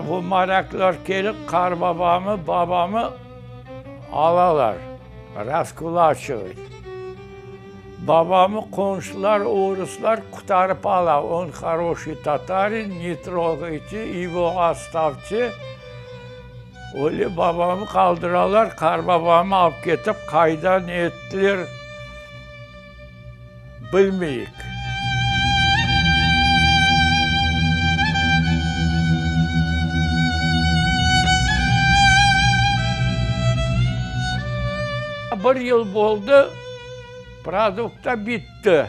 bu morâklar kelip qarbabamı, babamı alalar, raskulaçivayt. Babamı qonşular, oruslar qutarıp ala, on horoşiy tatarin, ne trogayte, ego ostavte. Öyle babamı qaldıralar, qarbabamı alıp ketip qayda ne ettiler, bilmeyik. Bir yıl boldı, produkta bitti.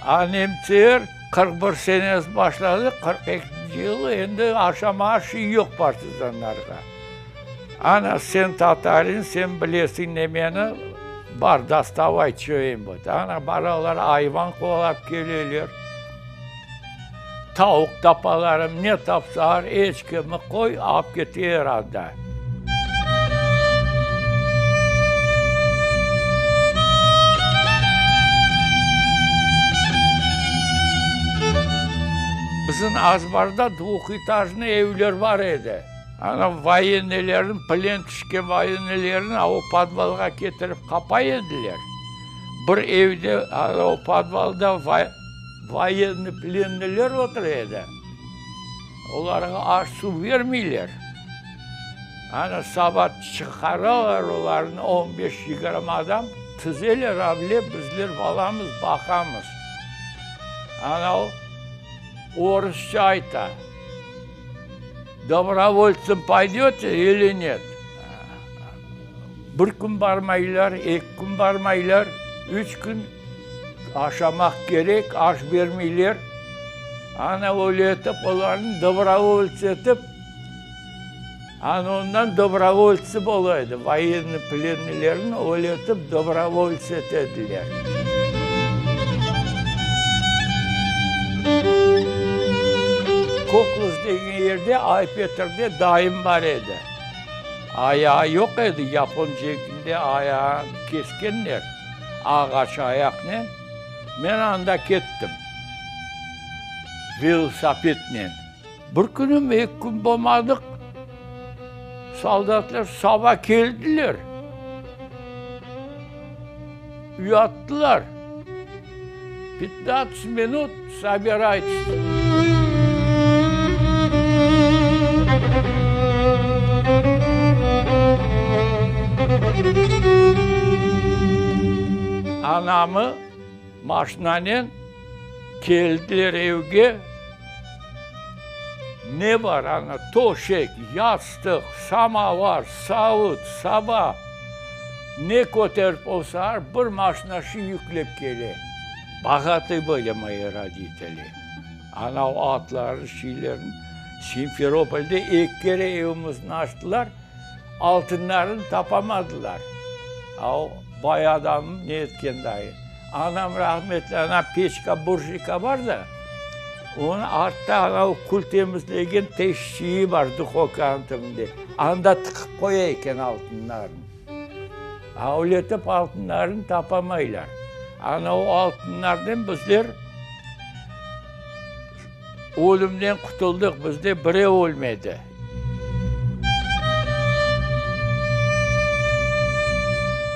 A nemtseler 41 senesi başladı, 42-nci yılı endi aşamağa şey yoq partizanlarğa. Ana, sen tatarin, sen bilesiñ nemeni, bar, dostavay ço-nibud. Ana, baralar, ayvan quvalap keleler, tavuq tapalar, ne tapsalar, eçkimi qoy, alıp keteler anda. Bizim azbarda dvuhetajnıy evler bar edi. Ana voyennılerniñ, plen tüşken voyennılerni o podvalğa ketirip qapay ediler. Bir evde, ana o podvalda voyennıy plennıler otura edi. Olarğa aş-suv bermeyler. Ana saba çıqaralar olarnı, on beş, yigirmi adam, tizeler avle, bizler balamız, baqamız. Ana o orusça ayta. Dobrovoltsım poydöte ili net? Bir kün barmaylar, eki kün barmaylar, üç kün aşamaq kerek, aş bermeyler. Ana öyle etip olarnı dobrovolts etip, ana ondan dobrovoltsı bola edi, voyennıy plennılerni öyle etip dobrovolts ete ediler. Kokluz degen yerde Ay-Petrde dayım bar edi. Ayağı yoq edi, yapon cenkinde ayağını keskenler, ağaç ayaqnen. Men anda kettim velosipednen. Bir künüm, eki kün bolmadıq, soldatlar saba keldiler, uyattılar. Pyatnadtsat minut sobiraytes. Anamı maşinanen keldiler evge. Ne bar ana, toşek, yastıq, samovar, savut, saba, ne köterip olsalar, bir maşina şi yüklep kele. Bogatı bıli moyi roditeli. Ana o atlarnı, şiylerni Simferopolde eki kere evimizni açtılar, altınlarını tapamadılar. A o bay adamnıñ ne etken dayı. Anam rahmetli, ana peçka, burjuyka bar da, onı artta ana o kül temizlegen teşçiği bar duhovkanıñ tübünde, anda tıqıp qoya eken altınlarını. A öyle etip altınlarını tapamaylar. Ana o altınlarnen bizler ölümden qutuldıq, bizde birev ölmedi.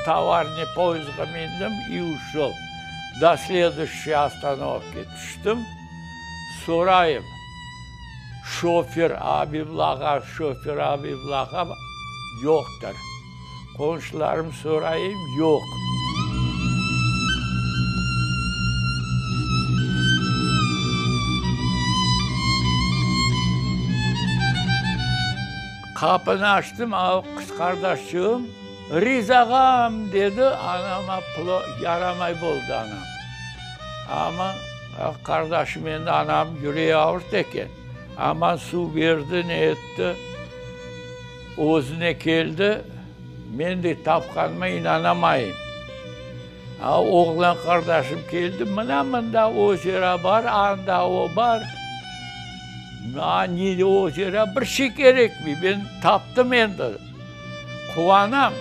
Tovarnıy poyezdğa mindim i uşel. Do sleduşçey ostanovki tüştim, sorayım, şofer Abibulla ağa, şofer Abibulla ağa yoqtır. Qonşularım sorayım, yoq. Qapını açtım, a qız qardaşçığım, Riza ağam, dedi, anama yaramay boldı anam. Aman, qardaşım endi anam yüreği ağırta eken. Aman suv berdi, ne etti, özüne keldi. Men de tapqanıma inanamayım. A, oğlan qardaşım keldi, mına mında ozera bar, anda o bar. Maña ne ozera, bir şey kerekmey, men taptım endi. Quvanam.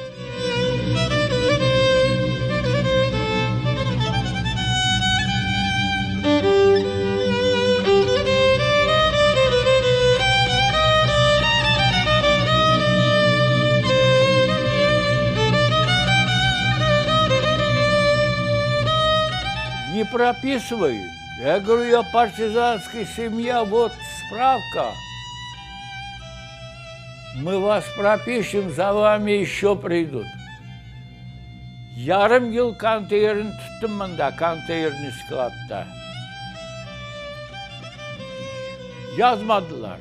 Propisyvayut. Ya govorю, ya partizanskaya semya, vot spravka. Mı vas propişem, za vami eşço pridut. Yarım yıl konteynerni tuttım mında, konteynerniy skladta. Yazmadılar.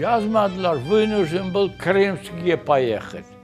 Yazmadılar, vınujden bıl Krımskiyge poyehat.